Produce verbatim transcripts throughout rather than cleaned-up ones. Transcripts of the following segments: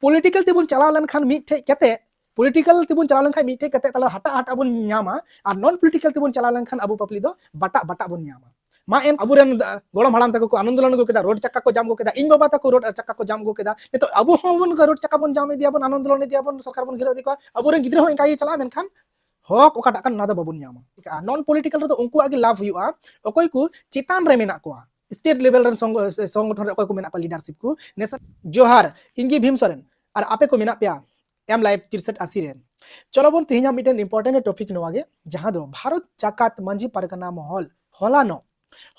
Political ᱛᱮᱵᱚᱱ ᱪᱟᱞᱟᱣ ᱞᱮᱱᱠᱷᱟᱱ ᱢᱤᱫᱴᱷᱮᱡ ᱠᱟᱛᱮ, ᱯᱚᱞᱤᱴᱤᱠᱟᱞ ᱛᱮᱵᱚᱱ ᱪᱟᱞᱟᱣ ᱞᱮᱱᱠᱷᱟᱱ ᱢᱤᱫᱴᱷᱮᱡ ᱠᱟᱛᱮ ᱛᱟᱦᱞᱮ ᱦᱟᱴᱟᱜ ᱦᱟᱴᱟᱜ ᱵᱚᱱ ᱧᱟᱢᱟ, ᱟᱨ ᱱᱚᱱ ᱯᱚᱞᱤᱴᱤᱠᱟᱞ ᱛᱮᱵᱚᱱ ᱪᱟᱞᱟᱣ ᱞᱮᱱᱠᱷᱟᱱ ᱟᱵᱚ ᱯᱟᱵᱽᱞᱤᱠ ᱫᱚ ᱵᱟᱴᱟᱜ ᱵᱟᱴᱟᱜ ᱵᱚᱱ ᱧᱟᱢᱟ᱾ ᱢᱟ ᱮᱱ ᱟᱵᱚᱨᱮᱱ ᱜᱚᱲᱚᱢ ᱦᱟᱲᱟᱢ ᱛᱟᱠᱚ ᱠᱚ ᱟᱱᱫᱳᱞᱚᱱ ᱟᱹᱜᱩ ᱠᱮᱫᱟ, ᱨᱳᱰ ᱪᱟᱠᱟ ᱠᱚ ᱡᱟᱢ ᱟᱹᱜᱩ ᱠᱮᱫᱟ, ᱤᱧ ᱵᱟᱵᱟ ᱛᱟᱠᱚ ᱨᱳᱰ ᱪᱟᱠᱟ ᱠᱚ ᱡᱟᱢ ᱟᱹᱜᱩ ᱠᱮᱫᱟ, ᱱᱤᱛᱚᱜ ᱟᱵᱚ ᱦᱚᱸ ᱵᱚᱱ ᱨᱳᱰ ᱪᱟᱠᱟ ᱵᱚᱱ ᱡᱟᱢ ᱤᱫᱤᱭᱟᱵᱚᱱ, ᱟᱱᱫᱳᱞᱚᱱ ᱤᱫᱤᱭᱟᱵᱚᱱ, ᱥᱚᱨᱠᱟᱨ ᱵᱚᱱ ᱜᱷᱮᱨᱟᱣ ᱤᱫᱤ ᱠᱚᱣᱟ, ᱟᱵᱚᱨᱮᱱ ᱜᱤᱫᱽᱨᱟᱹ ᱦᱚᱸ ᱤᱱᱠᱟ ᱜᱮ ᱪᱟᱞᱟᱜᱼᱟ, ᱢᱮᱱᱠᱷᱟᱱ ᱦᱚᱠ ᱚᱠᱟᱴᱟᱜ ᱠᱟᱱ ᱚᱱᱟ ᱫᱚ ᱵᱟᱵᱚᱱ ᱧᱟᱢᱟ᱾ ᱱᱚᱱ ᱯᱚᱞᱤᱴᱤᱠᱟᱞ ᱨᱮᱫᱚ ᱩᱱᱠᱩᱣᱟᱜ ᱜᱮ ᱞᱟᱵᱷ ᱦᱩᱭᱩᱜᱼᱟ, ᱚᱠᱚᱭ ᱠᱚ ᱪᱮᱛᱟᱱ ᱨᱮ ᱢᱮᱱᱟᱜ ᱠᱚᱣᱟ, ᱥᱴᱮᱴ ᱞᱮᱵᱮᱞ ᱨᱮᱱ ᱥᱚᱝᱜᱚ-, ᱥᱚᱝᱜᱚᱴᱷᱚᱱ ᱨᱮ ᱚᱠᱚᱭ ᱠᱚ ᱢᱮᱱᱟᱜ ᱠᱚᱣᱟ, ᱞᱤᱰᱟᱨᱥᱤᱯ ᱠᱚ᱾ ᱱᱮᱥᱟ-, ᱡᱚᱦᱟᱨ, ᱤᱧ ᱜᱮ ᱵᱷᱤᱢ ᱥᱚᱨᱮᱱ, ᱟᱨ ᱟᱯᱮ ᱠᱚ ᱢᱮᱱᱟᱜ ᱯᱮᱭᱟ ᱮᱢ ᱞᱟᱭᱤᱵᱷ ᱛᱤᱨᱥᱟᱴ ᱟᱥᱤ ᱨᱮ᱾ ᱪᱚᱞᱚ ᱵᱚᱱ ᱛᱮᱦᱮᱧᱟᱜ ᱢᱤᱫᱴᱮᱱ ᱤᱢᱯᱚᱨᱴᱮᱱᱴ ᱴᱚᱯᱤᱠ ᱱᱚᱣᱟ ᱜᱮ, ᱡᱟᱦᱟᱸ ᱫᱚ ᱵᱷᱟᱨᱚᱛ ᱡᱟᱠᱟᱛ ᱢᱟᱹᱡᱷᱤ ᱯᱟᱨᱜᱟᱱᱟ ᱢᱚᱦᱚᱞ ᱦᱚᱞᱟᱱᱚᱜ,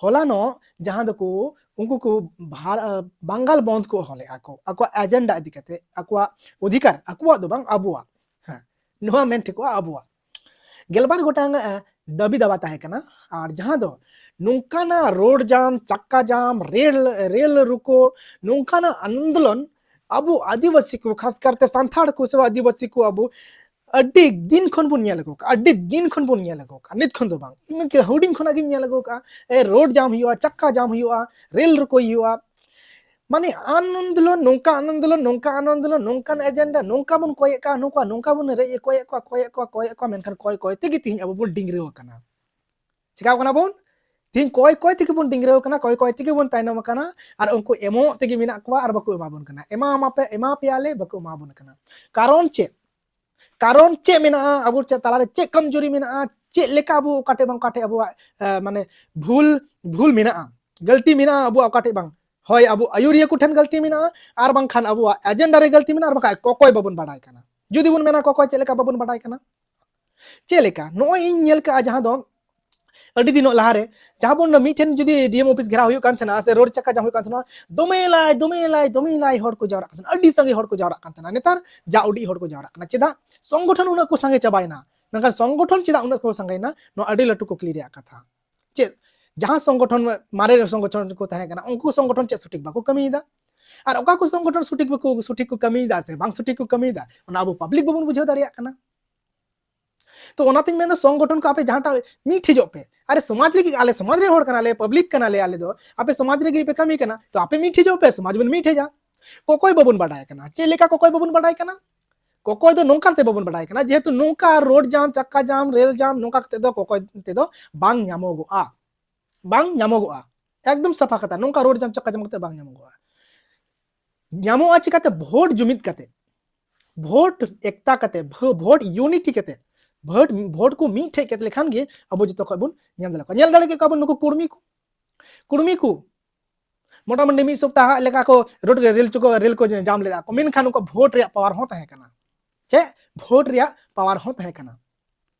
ᱦᱚᱞᱟᱱᱚᱜ ᱡᱟᱦᱟᱸ ᱫᱚᱠᱚ, ᱩᱱᱠᱩ ᱠᱚ ᱵᱷᱟᱨ-, ᱵᱟᱝᱜᱟᱞ ᱵᱚᱱᱫᱷ ᱠᱚ ᱦᱚᱦᱚ ᱞᱮᱫᱼᱟ ᱠᱚ, ᱟᱠᱚᱣᱟᱜ ᱮᱡᱮᱱᱰᱟ ᱤᱫᱤ ᱠᱟᱛᱮ, ᱟᱠᱚᱣᱟᱜ ᱚᱫᱷᱤᱠᱟᱨ, ᱟᱠᱚᱣᱟᱜ ᱫᱚ ᱵᱟᱝ, ᱟᱵᱚᱣᱟᱜ, ᱦᱮᱸ, ᱱᱚᱣᱟ ᱢᱮᱱ ᱴᱷᱤᱠᱚᱜᱼᱟ, ᱟᱵᱚᱣᱟᱜ᱾ ᱜᱮᱞᱵᱟᱨ ᱜᱚᱴᱟᱝ, ᱮ, ᱫᱟᱹᱵᱤ ᱫᱟᱣᱟ ᱛᱟᱦᱮᱸ ᱠᱟᱱᱟ, ᱟᱨ ᱡᱟᱦᱟᱸ ᱫᱚ ᱱᱚᱝᱠᱟᱱᱟᱜ ᱨᱳᱰ ᱡᱟᱢ, ᱪᱟᱠᱟ ᱡᱟᱢ, ᱨᱮᱞ, ᱨᱮᱞ ᱨᱩᱠᱳ, ᱱᱚᱝᱠᱟᱱᱟᱜ ᱟᱱᱫᱳᱞᱚᱱ ᱟᱵᱚ ᱟᱹᱫᱤᱵᱟᱹᱥᱤ ᱠᱚ, ᱠᱷᱟᱥ ᱠᱟᱨᱛᱮ ᱥᱟᱱᱛᱟᱲ ᱠᱚ ᱥᱮ ᱟᱹᱫᱤᱵᱟᱹᱥᱤ ᱠᱚ, ᱟᱵᱚ ᱟᱹᱰᱤ ᱫᱤᱱ ᱠᱷᱚᱱ ᱵᱚᱱ ᱧᱮᱞ ᱟᱹᱜᱩ ᱠᱟᱜᱼᱟ, ᱟᱹᱰᱤ ᱫᱤᱱ ᱠᱷᱚᱱ ᱵᱚᱱ ᱧᱮᱞ ᱟᱹᱜᱩ ᱠᱟᱜᱼᱟ, ᱱᱤᱛ ᱠᱷᱚᱱ ᱫᱚ ᱵᱟᱝ, ᱤᱧ ᱦᱩᱰᱤᱧ ᱠᱷᱚᱱᱟᱜ ᱜᱤᱧ ᱧᱮᱞ ᱟᱹᱜᱩ ᱠᱟᱜᱼᱟ, ᱮ, ᱨᱳᱰ ᱡᱟᱢ ᱦᱩᱭᱩᱜᱼᱟ, ᱪᱟᱠᱟ ᱡᱟᱢ ᱦᱩᱭᱩᱜᱼᱟ, ᱨᱮᱞ ᱨᱩᱠᱳᱭ ᱦᱩᱭᱩᱜᱼᱟ, ᱢᱟᱱᱮ ᱟᱱᱫᱳᱞᱚᱱ, ᱱᱚᱝᱠᱟ ᱟᱱᱫᱳᱞᱚᱱ, ᱱᱚᱝᱠᱟ ᱟᱱᱫᱳᱞᱚᱱ, ᱱᱚᱝᱠᱟᱱ ᱮᱡᱮᱱᱰᱟ, ᱱᱚᱝᱠᱟ ᱵᱚᱱ ᱠᱚᱭᱮᱫ ᱠᱟᱱ, ᱱᱚᱝᱠᱟ, ᱱᱚᱝᱠᱟ ᱵᱚᱱ ᱨᱮᱡ ᱠᱚᱭᱮᱫ ᱠᱚᱣᱟ, ᱠᱚᱭᱮᱫ ᱠᱚᱣᱟ, ᱠᱚᱭᱮᱫ ᱠᱚᱣᱟ, ᱢᱮᱱᱠᱷᱟᱱ ᱠᱚᱭ ᱠᱚᱭ ᱛᱮᱜᱮ ᱛᱤᱦᱤᱧ ᱟᱵᱚ ᱵᱚᱱ ᱰᱤᱝᱨᱟᱹᱣ ᱟᱠᱟᱱᱟ᱾ ᱪᱤᱠᱟᱣ ᱠᱟᱱᱟ ᱵᱚᱱ? ᱛᱤᱦᱤᱧ ᱠᱚᱭ ᱠᱚᱭ ᱛᱮᱜᱮ ᱵᱚᱱ ᱰᱤᱝᱨᱟᱹᱣ ᱟᱠᱟᱱᱟ, ᱠᱚᱭ ᱠᱚᱭ ᱛᱮᱜᱮ ᱵᱚᱱ ᱛᱟᱭᱱᱚᱢ ᱟᱠᱟᱱᱟ, ᱟᱨ ᱩᱱᱠᱩ ᱮᱢᱚᱜ ᱛᱮᱜᱮ ᱢᱮᱱᱟᱜ ᱠᱚᱣᱟ ᱟᱨ ᱵᱟᱠᱚ ᱮᱢᱟ ᱵᱚᱱ ᱠᱟᱱᱟ᱾ ᱮᱢᱟ ᱢᱟᱯᱮ, ᱮᱢᱟ ᱯᱮᱭᱟᱞᱮ, ᱵᱟᱠᱚ ᱮᱢᱟ ᱵᱚᱱ ᱠᱟᱱᱟ᱾ ᱠᱟᱨᱚᱱ ᱪᱮᱫ? ᱠᱟᱨᱚᱱ ᱪᱮᱫ ᱢᱮᱱᱟᱜᱼᱟ? ᱟᱵᱚ ᱪᱮᱫ ᱛᱟᱞᱟᱨᱮ ᱪᱮᱫ ᱠᱚᱢᱡᱩᱨᱤ ᱢᱮᱱᱟᱜᱼᱟ? ᱪᱮᱫ ᱞᱮᱠᱟ ᱟᱵᱚ ᱚᱠᱟᱴᱷᱮᱡ ᱵᱟᱝ ᱚᱠᱟᱴᱷᱮᱡ ᱟᱵᱚᱣᱟᱜ, ᱮ, ᱢᱟᱱᱮ ᱵᱷᱩᱞ, ᱵᱷᱩᱞ ᱢᱮᱱᱟᱜᱼᱟ, ᱜᱟᱹᱞᱛᱤ ᱢᱮᱱᱟᱜᱼᱟ ᱟᱵᱚᱣᱟᱜ ᱚᱠᱟᱴᱷᱮᱡ ᱵᱟᱝ? ᱦᱳᱭ, ᱟᱵᱚ ᱟᱹᱭᱩᱨᱤᱭᱟᱹ ᱠᱚ ᱴᱷᱮᱱ ᱜᱟᱹᱞᱛᱤ ᱢᱮᱱᱟᱜᱼᱟ, ᱟᱨ ᱵᱟᱝᱠᱷᱟᱱ ᱟᱵᱚᱣᱟᱜ ᱮᱡᱮᱱᱰᱟ ᱨᱮ ᱜᱟᱹᱞᱛᱤ ᱢᱮᱱᱟᱜᱼᱟ, ᱟᱨ ᱵᱟᱝᱠᱷᱟᱱ ᱚᱠᱚᱭ ᱵᱟᱵᱚᱱ ᱵᱟᱰᱟᱭ ᱠᱟᱱᱟ᱾ ᱡᱩᱫᱤ ᱵᱚᱱ ᱢᱮᱱᱟ ᱚᱠᱚᱭ ᱪᱮᱫ ᱞᱮᱠᱟ ᱵᱟᱵᱚᱱ ᱵᱟᱰᱟᱭ ᱠᱟᱱᱟ, ᱪᱮᱫ ᱞᱮᱠᱟ? ᱱᱚᱜᱼᱚᱭ ᱤᱧ ᱧᱮᱞ ᱠᱟᱜᱼᱟ, ᱡᱟᱦᱟᱸ ᱫᱚ ᱟᱹᱰᱤ ᱫᱤᱱᱚᱜ ᱞᱟᱦᱟᱨᱮ, ᱡᱟᱦᱟᱸ ᱵᱚᱱ ᱢᱤᱫᱴᱷᱮᱱ ᱡᱩᱫᱤ ᱰᱤ ᱮᱢ ᱚᱯᱷᱤᱥ ᱜᱷᱮᱨᱟᱣ ᱦᱩᱭᱩᱜ ᱠᱟᱱ ᱛᱟᱦᱮᱱᱟ ᱥᱮ ᱨᱳᱰ ᱪᱟᱠᱟ ᱡᱟᱢ ᱦᱩᱭᱩᱜ ᱠᱟᱱ ᱛᱟᱦᱮᱱᱟ, ᱫᱚᱢᱮ ᱞᱟᱭ, ᱫᱚᱢᱮ ᱞᱟᱭ, ᱫᱚᱢᱮ ᱞᱟᱭ ᱦᱚᱲ ᱠᱚ ᱡᱟᱣᱨᱟᱜ ᱠᱟᱱ ᱛᱟᱦᱮᱱᱟ, ᱟᱹᱰᱤ ᱥᱟᱸᱜᱮ ᱦᱚᱲ ᱠᱚ ᱡᱟᱣᱨᱟᱜ ᱠᱟᱱ ᱛᱟᱦᱮᱱᱟ᱾ ᱱᱮᱛᱟᱨ ᱡᱟ ᱩᱰᱤ ᱦᱚᱲ ᱠᱚ ᱡᱟᱣᱨᱟᱜ ᱠᱟᱱᱟ᱾ ᱪᱮᱫᱟᱜ ᱥᱚᱝᱜᱚᱴᱷᱚᱱ ᱩᱱᱟᱹᱜ ᱠᱚ ᱥᱟᱸᱜᱮ ᱪᱟᱵᱟᱭᱮᱱᱟ? ᱢᱮᱱᱠᱷᱟᱱ ᱥᱚᱝᱜᱚᱴᱷᱚᱱ ᱪᱮᱫᱟᱜ ᱩᱱᱟᱹᱜ ᱠᱚ ᱥᱟᱸᱜᱮᱭᱮᱱᱟ? ᱱᱚᱣᱟ ᱟᱹᱰᱤ ᱞᱟᱹᱴᱩ ᱠᱩᱠᱞᱤ ᱨᱮᱭᱟᱜ ᱠᱟᱛᱷᱟ᱾ ᱪᱮᱫ ᱡᱟᱦᱟᱸ ᱥᱚᱝᱜᱚᱴᱷᱚᱱ, ᱢᱟᱨᱮ ᱥᱚᱝᱜᱚᱴᱷᱚᱱ ᱠᱚ ᱛᱟᱦᱮᱸ ᱠᱟᱱᱟ, ᱩᱱᱠᱩ ᱥᱚᱝᱜᱚᱴᱷᱚᱱ ᱪᱮᱫ ᱥᱚᱴᱷᱤᱠ ᱵᱟᱠᱚ ᱠᱟᱹᱢᱤᱭᱮᱫᱟ? ᱟᱨ ᱚᱠᱟ ᱠᱚ ᱥᱚᱝᱜᱚᱴᱷᱚᱱ ᱥᱚᱴᱷᱤᱠ ᱵᱟᱠᱚ, ᱥᱚᱴᱷᱤᱠ ᱠᱚ ᱠᱟᱹᱢᱤᱭᱮᱫᱟ ᱥᱮ ᱵᱟᱝ ᱥᱚᱴᱷᱤᱠ ᱠᱚ ᱠᱟᱹᱢᱤᱭᱮᱫᱟ, ᱚᱱᱟ ᱟᱵᱚ ᱯᱟᱵᱽᱞᱤᱠ ᱵᱟᱵᱚᱱ ᱵᱩᱡᱷᱟᱹᱣ ᱫᱟᱲᱮᱭᱟᱜ ᱠᱟᱱᱟ᱾ ᱛᱚ ᱚᱱᱟᱛᱤᱧ ᱢᱮᱱᱫᱟ, ᱥᱚᱝᱜᱚᱴᱷᱚᱱ ᱠᱚ ᱟᱯᱮ ᱡᱟᱦᱟᱸᱴᱟᱜ ᱢᱤᱫ ᱴᱷᱤᱠᱚᱜ ᱯᱮ᱾ ᱟᱨᱮ ᱥᱚᱢᱟᱡᱽ ᱞᱟᱹᱜᱤᱫ, ᱟᱞᱮ ᱥᱚᱢᱟᱡᱽ ᱨᱮᱱ ᱦᱚᱲ ᱠᱟᱱᱟᱞᱮ, ᱯᱟᱵᱽᱞᱤᱠ ᱠᱟᱱᱟᱞᱮ ᱟᱞᱮ ᱫᱚ, ᱟᱯᱮ ᱥᱚᱢᱟᱡᱽ ᱞᱟᱹᱜᱤᱫ ᱯᱮ ᱠᱟᱹᱢᱤ ᱠᱟᱱᱟ, ᱛᱚ ᱟᱯᱮ ᱢᱤᱫ ᱴᱷᱤᱠᱚᱜ ᱯᱮ, ᱥᱚᱢᱟᱡᱽ ᱵᱚᱱ ᱢᱤᱫ ᱴᱷᱮᱡᱟ᱾ ᱠᱚᱠᱚᱭ ᱵᱟᱵᱚᱱ ᱵᱟᱰᱟᱭ ᱠᱟᱱᱟ᱾ ᱪᱮᱫ ᱞᱮᱠᱟ ᱠᱚᱠᱚᱭ ᱵᱟᱵᱚᱱ ᱵᱟᱰᱟᱭ ᱠᱟᱱᱟ? ᱠᱚᱠᱚᱭ ᱫᱚ ᱱᱚᱝᱠᱟ ᱛᱮ ᱵᱟᱵᱚᱱ ᱵᱟᱰᱟᱭ ᱠᱟᱱᱟ, ᱡᱮᱦᱮᱛᱩ ᱱᱚᱝᱠᱟ ᱨᱳᱰ ᱡᱟᱢ, ᱪᱟᱠᱟ ᱡᱟᱢ, ᱨᱮᱞ ᱡᱟᱢ, ᱱᱚᱝᱠᱟ ᱠᱟᱛᱮ ᱫᱚ ᱠᱚᱠᱚᱭ ᱛᱮᱫᱚ ᱵᱟᱝ ᱧᱟᱢᱚᱜᱚᱜᱼᱟ, ᱵᱟᱝ ᱧᱟᱢᱚᱜᱚᱜᱼᱟ᱾ ᱮᱠᱫᱚᱢ ᱥᱟᱯᱷᱟ ᱠᱟᱛᱷᱟ, ᱱᱚᱝᱠᱟ ᱨᱳᱰ ᱡᱟᱢ, ᱪᱟᱠᱟ ᱡᱟᱢ ᱠᱟᱛᱮ ᱵᱟᱝ ᱧᱟᱢᱚᱜᱚᱜᱼᱟ᱾ ᱧᱟᱢᱚᱜᱼᱟ ᱪᱤᱠᱟᱛᱮ? ᱵᱷᱳᱴ ᱡᱩᱢᱤᱫ ᱠᱟᱛᱮ, ᱵᱷᱳᱴ ᱮᱠᱛᱟ ᱠᱟᱛᱮ, ᱵᱷᱳ-, ᱵᱷᱳᱴ ᱤᱭᱩᱱᱤᱴᱤ ᱠᱟᱛᱮ, ᱵᱷᱳᱴ, ᱵᱷᱳᱴ ᱠᱚ ᱢᱤᱫ ᱴᱷᱮᱡ ᱠᱮᱫ ᱞᱮᱠᱷᱟᱱ ᱜᱮ ᱟᱵᱚ ᱡᱚᱛᱚ ᱠᱷᱚᱡ ᱵᱚᱱ ᱧᱮᱞ ᱫᱟᱲᱮ ᱠᱚᱣᱟ᱾ ᱧᱮᱞ ᱫᱟᱲᱮ ᱠᱮᱫ ᱠᱚᱣᱟ ᱵᱚᱱ ᱱᱩᱠᱩ ᱠᱩᱲᱢᱤ ᱠᱚ, ᱠᱩᱲᱢᱤ ᱠᱚ ᱢᱚᱴᱟᱢᱩᱴᱤ ᱢᱤᱫ ᱥᱚᱯᱛᱟᱦᱚ ᱞᱮᱠᱟ ᱠᱚ ᱨᱳᱰ ᱨᱮ ᱨᱮᱞ ᱪᱚᱠᱚ, ᱨᱮᱞ ᱠᱚ ᱡᱟᱢ ᱞᱮᱫᱟ ᱠᱚ, ᱢᱮᱱᱠᱷᱟᱱ ᱩᱱᱠᱩᱣᱟᱜ ᱵᱷᱳᱴ ᱨᱮᱭᱟᱜ ᱯᱟᱣᱟᱨ ᱦᱚᱸ ᱛᱟᱦᱮᱸ ᱠᱟᱱᱟ᱾ ᱪᱮᱫ? ᱵᱷᱳᱴ ᱨᱮᱭᱟᱜ ᱯᱟᱣᱟᱨ ᱦᱚᱸ ᱛᱟᱦᱮᱸ ᱠᱟᱱᱟ᱾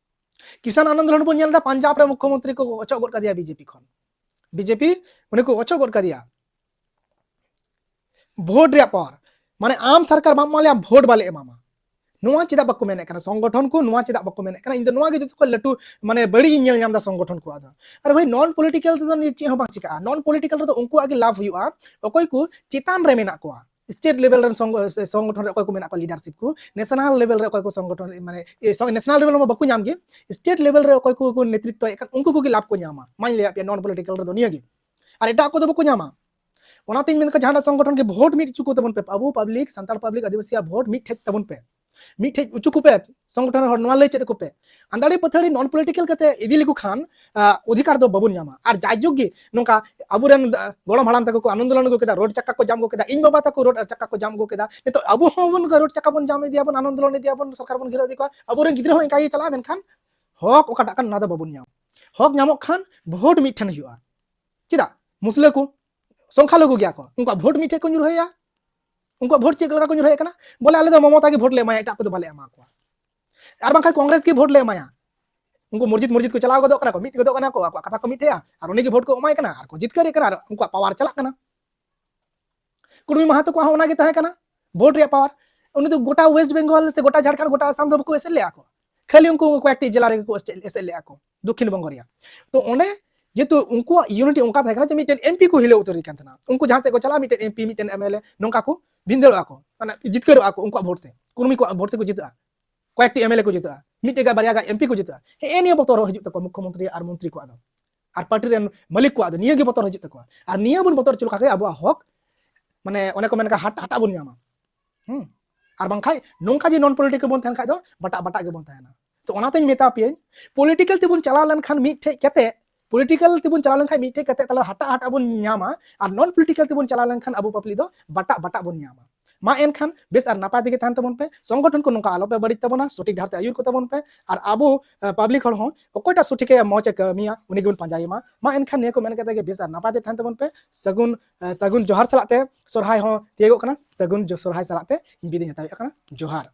ᱠᱤᱥᱟᱱ ᱟᱱᱫᱳᱞᱚᱱ ᱵᱚᱱ ᱧᱮᱞ ᱮᱫᱟ, ᱯᱟᱧᱡᱟᱵ ᱨᱮ ᱢᱩᱠᱷᱭᱚᱢᱚᱱᱛᱨᱤ ᱠᱚ ᱚᱪᱚᱜ ᱜᱚᱫ ᱠᱟᱫᱮᱭᱟ ᱵᱤᱡᱮᱯᱤ ᱠᱷᱚᱱ, ᱵᱤᱡᱮᱯᱤ ᱩᱱᱤ ᱠᱚ ᱚᱪᱚᱜ ᱜᱚᱫ ᱠᱟᱫᱮᱭᱟ᱾ ᱵᱷᱳᱴ ᱨᱮᱭᱟᱜ ᱯᱟᱣᱟᱨ, ᱢᱟᱱᱮ ᱟᱢ ᱥᱚᱨᱠᱟᱨ ᱵᱟᱢ ᱮᱢᱟ ᱞᱮᱭᱟ, ᱵᱷᱳᱴ ᱵᱟᱞᱮ ᱮᱢᱟᱢᱟ᱾ ᱱᱚᱣᱟ ᱪᱮᱫᱟᱜ ᱵᱟᱠᱚ ᱢᱮᱱᱮᱫ ᱠᱟᱱᱟ? ᱥᱚᱝᱜᱚᱴᱷᱚᱱ ᱠᱚ ᱱᱚᱣᱟ ᱪᱮᱫᱟᱜ ᱵᱟᱠᱚ ᱢᱮᱱᱮᱫ ᱠᱟᱱᱟ? ᱤᱧ ᱫᱚ ᱱᱚᱣᱟ ᱜᱮ ᱡᱚᱛᱚ ᱠᱷᱚᱱ ᱞᱟᱹᱴᱩ, ᱢᱟᱱᱮ, ᱵᱟᱹᱲᱤᱡ ᱤᱧ ᱧᱮᱞ ᱧᱟᱢ ᱮᱫᱟ ᱥᱚᱝᱜᱚᱴᱷᱚᱱ ᱠᱚᱣᱟᱜ ᱫᱚ᱾ ᱟᱨ ᱵᱷᱟᱹᱭ, ᱱᱚᱱ ᱯᱚᱞᱤᱴᱤᱠᱟᱞ ᱨᱮᱫᱚ ᱱᱤᱭᱟᱹ ᱪᱮᱫ ᱦᱚᱸ ᱵᱟᱝ ᱪᱤᱠᱟᱹᱜᱼᱟ᱾ ᱱᱚᱱ ᱯᱚᱞᱤᱴᱤᱠᱟᱞ ᱨᱮᱫᱚ ᱩᱱᱠᱩᱣᱟᱜ ᱜᱮ ᱞᱟᱵᱷ ᱦᱩᱭᱩᱜᱼᱟ, ᱚᱠᱚᱭ ᱠᱚ ᱪᱮᱛᱟᱱ ᱨᱮ ᱢᱮᱱᱟᱜ ᱠᱚᱣᱟ, ᱥᱴᱮᱴ ᱞᱮᱵᱮᱞ ᱨᱮᱱ ᱥᱚᱝᱜᱚ-, ᱥᱚᱝᱜᱚᱴᱷᱚᱱ ᱨᱮ ᱚᱠᱚᱭ ᱠᱚ ᱢᱮᱱᱟᱜ ᱠᱚᱣᱟ, ᱞᱤᱰᱟᱨᱥᱤᱯ ᱠᱚ, ᱱᱮᱥᱱᱟᱞ ᱞᱮᱵᱮᱞ ᱨᱮ ᱚᱠᱚᱭ ᱠᱚ ᱥᱚᱝᱜᱚᱴᱷᱚᱱ, ᱢᱟᱱᱮ, ᱮ, ᱥᱚᱝ-, ᱱᱮᱥᱱᱟᱞ ᱞᱮᱵᱮᱞ ᱢᱟ ᱵᱟᱠᱚ ᱧᱟᱢ ᱜᱮ, ᱥᱴᱮᱴ ᱞᱮᱵᱮᱞ ᱨᱮ ᱚᱠᱚᱭ ᱠᱚ, ᱠᱚ ᱱᱮᱛᱨᱤᱛᱛᱚᱭᱮᱫ ᱠᱟᱱ, ᱩᱱᱠᱩ ᱠᱚᱜᱮ ᱞᱟᱵᱷ ᱠᱚ ᱧᱟᱢᱟ᱾ ᱢᱟᱧ ᱞᱟᱹᱭᱟᱫ ᱯᱮᱭᱟ, ᱱᱚᱱ ᱯᱚᱞᱤᱴᱤᱠᱟᱞ ᱨᱮᱫᱚ ᱱᱤᱭᱟᱹ ᱜᱮ, ᱟᱨ ᱮᱴᱟᱜ ᱠᱚᱫᱚ ᱵᱟᱠᱚ ᱧᱟᱢᱟ᱾ ᱚᱱᱟᱛᱤᱧ ᱢᱮᱱ ᱠᱟᱜ, ᱡᱟᱦᱟᱸᱴᱟᱜ ᱥᱚᱝᱜᱚᱴᱷᱚᱱ ᱜᱮ ᱵᱷᱳᱴ ᱢᱤᱫ ᱦᱚᱪᱚ ᱠᱚ ᱛᱟᱵᱚᱱ ᱯᱮ, ᱟᱵᱚ ᱯᱟᱵᱽᱞᱤᱠ, ᱥᱟᱱᱛᱟᱲ ᱯᱟᱵᱽᱞᱤᱠ, ᱟᱹᱫᱤᱵᱟᱹᱥᱤᱭᱟᱜ ᱵᱷᱳᱴ ᱢᱤᱫ ᱴᱷᱮᱡ ᱛᱟᱵᱚᱱ ᱯᱮ, ᱢᱤᱫ ᱴᱷᱮᱡ ᱦᱚᱪᱚ ᱠᱚᱯᱮ᱾ ᱥᱚᱝᱜᱚᱴᱷᱚᱱ ᱦᱚᱲ ᱱᱚᱣᱟ ᱞᱟᱹᱭ ᱪᱮᱫ ᱟᱠᱚ ᱯᱮ? ᱟᱱᱫᱟᱲᱤ ᱯᱟᱹᱛᱷᱟᱹᱲᱤ ᱱᱚᱱ ᱯᱚᱞᱤᱴᱤᱠᱟᱞ ᱠᱟᱛᱮ ᱤᱫᱤ ᱞᱮᱠᱚ ᱠᱷᱟᱱ, ᱟ, ᱚᱫᱷᱤᱠᱟᱨ ᱫᱚ ᱵᱟᱵᱚᱱ ᱧᱟᱢᱟ᱾ ᱟᱨ ᱡᱟᱭᱡᱩᱜᱽ ᱜᱮ ᱱᱚᱝᱠᱟ ᱟᱵᱚᱨᱮᱱ, ᱟ, ᱜᱚᱲᱚᱢ ᱦᱟᱲᱟᱢ ᱛᱟᱠᱚ ᱠᱚ ᱟᱱᱫᱳᱞᱚᱱ ᱟᱹᱜᱩ ᱠᱮᱫᱟ, ᱨᱳᱰ ᱪᱟᱠᱟ ᱠᱚ ᱡᱟᱢ ᱟᱹᱜᱩ ᱠᱮᱫᱟ, ᱤᱧ ᱵᱟᱵᱟ ᱛᱟᱠᱚ ᱨᱳᱰ ᱪᱟᱠᱟ ᱠᱚ ᱡᱟᱢ ᱟᱹᱜᱩ ᱠᱮᱫᱟ, ᱱᱤᱛᱚᱜ ᱟᱵᱚ ᱦᱚᱸ ᱵᱚᱱ ᱨᱳᱰ ᱪᱟᱠᱟ ᱵᱚᱱ ᱡᱟᱢ ᱤᱫᱤᱭᱟᱵᱚᱱ, ᱟᱱᱫᱳᱞᱚᱱ ᱤᱫᱤᱭᱟᱵᱚᱱ, ᱥᱚᱨᱠᱟᱨ ᱵᱚᱱ ᱜᱷᱮᱨᱟᱣ ᱤᱫᱤ ᱠᱚᱣᱟ, ᱟᱵᱚᱨᱮᱱ ᱜᱤᱫᱽᱨᱟᱹ ᱦᱚᱸ ᱤᱱᱠᱟ ᱜᱮ ᱪᱟᱞᱟᱜᱼᱟ, ᱢᱮᱱᱠᱷᱟᱱ ᱦᱚᱠ ᱚᱠᱟᱴᱟᱜ ᱠᱟᱱ ᱚᱱᱟ ᱫᱚ ᱵᱟᱵᱚᱱ ᱧᱟᱢ᱾ ᱦᱚᱠ ᱧᱟᱢᱚᱜ ᱠᱷᱟᱱ ᱵᱷᱳᱴ ᱢᱤᱫ ᱴᱷᱮᱱ ᱦᱩᱭᱩᱜᱼᱟ᱾ ᱪᱮᱫᱟᱜ? ᱢᱩᱥᱞᱟᱹ ᱠᱚ ᱥᱚᱝᱠᱷᱟ ᱞᱚᱜᱷᱩ ᱜᱮᱭᱟ ᱠᱚ, ᱩᱱᱠᱩᱣᱟᱜ ᱵᱷᱳᱴ ᱢᱤᱫ ᱴᱷᱮᱱ ᱠᱚ ᱧᱩᱨᱦᱟᱹᱭᱟ᱾ ᱩᱱᱠᱩᱣᱟᱜ ᱵᱷᱳᱴ ᱪᱮᱫ ᱞᱮᱠᱟ ᱠᱚ ᱧᱩᱨᱦᱟᱹᱭᱮᱫ ᱠᱟᱱᱟ? ᱵᱚᱞᱮ, ᱟᱞᱮ ᱫᱚ ᱢᱚᱢᱚᱛᱟ ᱜᱮ ᱵᱷᱳᱴ ᱞᱮ ᱮᱢᱟᱭᱟ, ᱮᱴᱟᱜ ᱠᱚᱫᱚ ᱵᱟᱞᱮ ᱮᱢᱟ ᱠᱚᱣᱟ᱾ ᱟᱨ ᱵᱟᱝᱠᱷᱟᱱ ᱠᱚᱝᱜᱨᱮᱥ ᱜᱮ ᱵᱷᱳᱴ ᱞᱮ ᱮᱢᱟᱭᱟ᱾ ᱩᱱᱠᱩ ᱢᱚᱥᱡᱤᱫ, ᱢᱚᱥᱡᱤᱫ ᱠᱚ ᱪᱟᱞᱟᱣ ᱜᱚᱫᱚᱜ ᱠᱟᱱᱟ ᱠᱚ, ᱢᱤᱫ ᱜᱚᱫᱚᱜ ᱠᱟᱱᱟ ᱠᱚ, ᱟᱠᱚᱣᱟᱜ ᱠᱟᱛᱷᱟ ᱠᱚ ᱢᱤᱫ ᱴᱷᱮᱡᱼᱟ, ᱟᱨ ᱩᱱᱤ ᱜᱮ ᱵᱷᱳᱴ ᱠᱚ ᱮᱢᱟᱭ ᱠᱟᱱᱟ, ᱟᱨ ᱠᱚ ᱡᱤᱛᱠᱟᱹᱨᱮᱫ ᱠᱟᱱᱟ, ᱟᱨ ᱩᱱᱠᱩᱣᱟᱜ ᱯᱟᱣᱟᱨ ᱪᱟᱞᱟᱜ ᱠᱟᱱᱟ᱾ ᱠᱩᱲᱢᱤ ᱢᱟᱦᱟᱛᱚ ᱠᱚᱣᱟᱜ ᱦᱚᱸ ᱚᱱᱟ ᱜᱮ ᱛᱟᱦᱮᱸ ᱠᱟᱱᱟ, ᱵᱷᱳᱴ ᱨᱮᱭᱟᱜ ᱯᱟᱣᱟᱨ᱾ ᱩᱱᱤ ᱫᱚ ᱜᱚᱴᱟ ᱣᱮᱥᱴ ᱵᱮᱝᱜᱚᱞ ᱥᱮ ᱜᱚᱴᱟ ᱡᱷᱟᱲᱠᱷᱚᱸᱰ, ᱜᱚᱴᱟ ᱟᱥᱟᱢ ᱫᱚ ᱵᱟᱠᱚ ᱮᱥᱮᱫ ᱞᱮᱫᱼᱟ ᱠᱚ, ᱠᱷᱟᱹᱞᱤ ᱩᱱᱠᱩ ᱠᱚᱭᱮᱠᱴᱤ ᱡᱮᱞᱟ ᱨᱮᱜᱮ ᱠᱚ ᱮᱥᱮᱫ, ᱮᱥᱮᱫ ᱞᱮᱫᱼᱟ ᱠᱚ, ᱫᱚᱠᱠᱷᱤᱱ ᱵᱚᱝᱜᱚ ᱨᱮᱭᱟᱜ᱾ ᱛᱚ ᱚᱸᱰᱮ ᱡᱮᱦᱮᱛᱩ ᱩᱱᱠᱩᱣᱟᱜ ᱤᱭᱩᱱᱤᱴᱤ ᱚᱱᱠᱟ ᱛᱟᱦᱮᱸ ᱠᱟᱱᱟ ᱡᱮ ᱢᱤᱫᱴᱮᱱ ᱮᱢᱯᱤ ᱠᱚ ᱦᱤᱞᱟᱹᱣ ᱩᱛᱟᱹᱨ ᱠᱟᱱ ᱛᱟᱦᱮᱱᱟ, ᱩᱱᱠᱩ ᱡᱟᱦᱟᱸ ᱥᱮᱫ ᱠᱚ ᱪᱟᱞᱟᱜᱼᱟ, ᱢᱤᱫᱴᱮᱱ ᱮᱢᱯᱤ, ᱢᱤᱫᱴᱮᱱ ᱮᱢᱮᱞᱮ, ᱱᱚᱝᱠᱟ ᱠᱚ ᱵᱷᱤᱸᱫᱟᱹᱲᱚᱜᱼᱟ ᱠᱚ, ᱢᱟᱱᱮ ᱡᱤᱛᱠᱟᱹᱨᱚᱜᱼᱟ ᱠᱚ ᱩᱱᱠᱩᱣᱟᱜ ᱵᱷᱳᱴ ᱛᱮ, ᱠᱩᱲᱢᱤ ᱠᱚᱣᱟᱜ ᱵᱷᱳᱴ ᱛᱮᱠᱚ ᱡᱤᱛᱟᱹᱜᱼᱟ, ᱠᱚᱭᱮᱠᱴᱤ ᱮᱢᱮᱞᱮ ᱠᱚ ᱡᱤᱛᱟᱹᱜᱼᱟ, ᱢᱤᱫᱴᱮᱡ ᱜᱟ ᱵᱟᱨᱭᱟ ᱜᱟ ᱮᱢᱯᱤ ᱠᱚ ᱡᱤᱛᱟᱹᱜᱼᱟ᱾ ᱦᱮᱸ, ᱱᱤᱭᱟᱹ ᱵᱚᱛᱚᱨ ᱦᱤᱡᱩᱜ ᱛᱟᱠᱚᱣᱟ ᱢᱩᱠᱠᱷᱚᱢᱚᱱᱛᱨᱤ ᱟᱨ ᱢᱚᱱᱛᱨᱤ ᱠᱚᱣᱟᱜ ᱫᱚ, ᱟᱨ ᱯᱟᱨᱴᱤ ᱨᱮᱱ ᱢᱟᱹᱞᱤᱠ ᱠᱚᱣᱟᱜ ᱫᱚ ᱱᱤᱭᱟᱹ ᱜᱮ ᱵᱚᱛᱚᱨ ᱦᱤᱡᱩᱜ ᱛᱟᱠᱚᱣᱟ᱾ ᱟᱨ ᱱᱤᱭᱟᱹ ᱵᱚᱱ ᱵᱚᱛᱚᱨ ᱦᱚᱪᱚ ᱞᱮᱠᱷᱟᱱ ᱜᱮ ᱟᱵᱚᱣᱟᱜ ᱦᱚᱠ ᱢᱟᱱᱮ ᱚᱱᱮ ᱠᱚ ᱢᱮᱱ ᱠᱟᱜ ᱦᱟᱴ ᱦᱟᱴᱟᱜ ᱵᱚᱱ ᱧᱟᱢᱟ᱾ ᱦᱩᱸ᱾ ᱟᱨ ᱵᱟᱝᱠᱷᱟᱡ ᱱᱚᱝᱠᱟ ᱡᱮ ᱱᱚᱱ ᱯᱚᱞᱤᱴᱤᱠᱟᱞ ᱵᱚᱱ ᱛᱟᱦᱮᱱ ᱠᱷᱟᱡ ᱫᱚ ᱵᱟᱴᱟᱜ ᱵᱟᱴᱟᱜ ᱜᱮᱵᱚᱱ ᱛᱟᱦᱮᱱᱟ᱾ ᱛᱚ ᱚᱱᱟᱛᱮᱧ ᱢᱮᱛᱟ ᱯᱮᱭᱟᱹᱧ, ᱯᱚᱞᱤᱴᱤᱠᱟᱞ ᱛᱮᱵᱚᱱ ᱪᱟᱞᱟᱣ ᱞᱮᱱᱠᱷᱟᱱ ᱢᱤᱫᱴᱷᱮᱡ ᱠᱟᱛᱮ, ᱯᱚᱞᱤᱴᱤᱠᱟᱞ ᱛᱮᱵᱚᱱ ᱪᱟᱞᱟᱣ ᱞᱮᱱᱠᱷᱟᱱ ᱢᱤᱫᱴᱷᱮᱡ ᱠᱟᱛᱮ ᱛᱟᱦᱞᱮ ᱦᱟᱴᱟᱜ ᱦᱟᱴᱟᱜ ᱵᱚᱱ ᱧᱟᱢᱟ, ᱟᱨ ᱱᱚᱱ ᱯᱚᱞᱤᱴᱤᱠᱟᱞ ᱛᱮᱵᱚᱱ ᱪᱟᱞᱟᱣ ᱞᱮᱱᱠᱷᱟᱱ ᱟᱵᱚ ᱯᱟᱵᱽᱞᱤᱠ ᱫᱚ ᱵᱟᱴᱟᱜ ᱵᱟᱴᱟᱜ ᱵᱚᱱ ᱧᱟᱢᱟ᱾ ᱢᱟ ᱮᱱᱠᱷᱟᱱ ᱵᱮᱥ ᱟᱨ ᱱᱟᱯᱟᱭ ᱛᱮᱜᱮ ᱛᱟᱦᱮᱱ ᱛᱟᱵᱚᱱ ᱯᱮ, ᱥᱚᱝᱜᱚᱴᱷᱚᱱ ᱠᱚ ᱱᱚᱝᱠᱟ ᱟᱞᱚᱯᱮ ᱵᱟᱹᱲᱤᱡ ᱛᱟᱵᱚᱱᱟ, ᱥᱚᱴᱷᱤᱠ ᱰᱟᱦᱟᱨ ᱛᱮ ᱟᱹᱭᱩᱨ ᱠᱚ ᱛᱟᱵᱚᱱ ᱯᱮ, ᱟᱨ ᱟᱵᱚ ᱯᱟᱵᱽᱞᱤᱠ ᱦᱚᱲ ᱦᱚᱸ ᱚᱠᱚᱭᱴᱟᱜ ᱥᱚᱴᱷᱤᱠᱮ ᱢᱚᱡᱽ ᱮ ᱠᱟᱹᱢᱤᱭᱟ ᱩᱱᱤ ᱜᱮᱵᱚᱱ ᱯᱟᱸᱡᱟᱭᱮ ᱢᱟ᱾ ᱢᱟ ᱮᱱᱠᱷᱟᱱ ᱱᱤᱭᱟᱹ ᱠᱚ ᱢᱮᱱ ᱠᱟᱛᱮ ᱜᱮ ᱵᱮᱥ ᱟᱨ ᱱᱟᱯᱟᱭ ᱛᱮ ᱛᱟᱦᱮᱱ ᱛᱟᱵᱚᱱ ᱯᱮ᱾ ᱥᱟᱹᱜᱩᱱ, ᱥᱟᱹᱜᱩᱱ ᱡᱚᱦᱟᱨ ᱥᱟᱞᱟᱜ ᱛᱮ ᱥᱚᱨᱦᱟᱭ ᱦᱚᱸ ᱛᱤᱭᱳᱜᱚᱜ ᱠᱟᱱᱟ, ᱥᱟᱹᱜᱩᱱ ᱡᱚ-, ᱥᱚᱨᱦᱟᱭ ᱥᱟᱞᱟᱜ ᱛᱮ ᱤᱧ ᱵᱤᱫᱟᱹᱧ ᱦᱟᱛᱟᱣᱮᱫ ᱠᱟᱱᱟ᱾ ᱡᱚᱦᱟᱨ᱾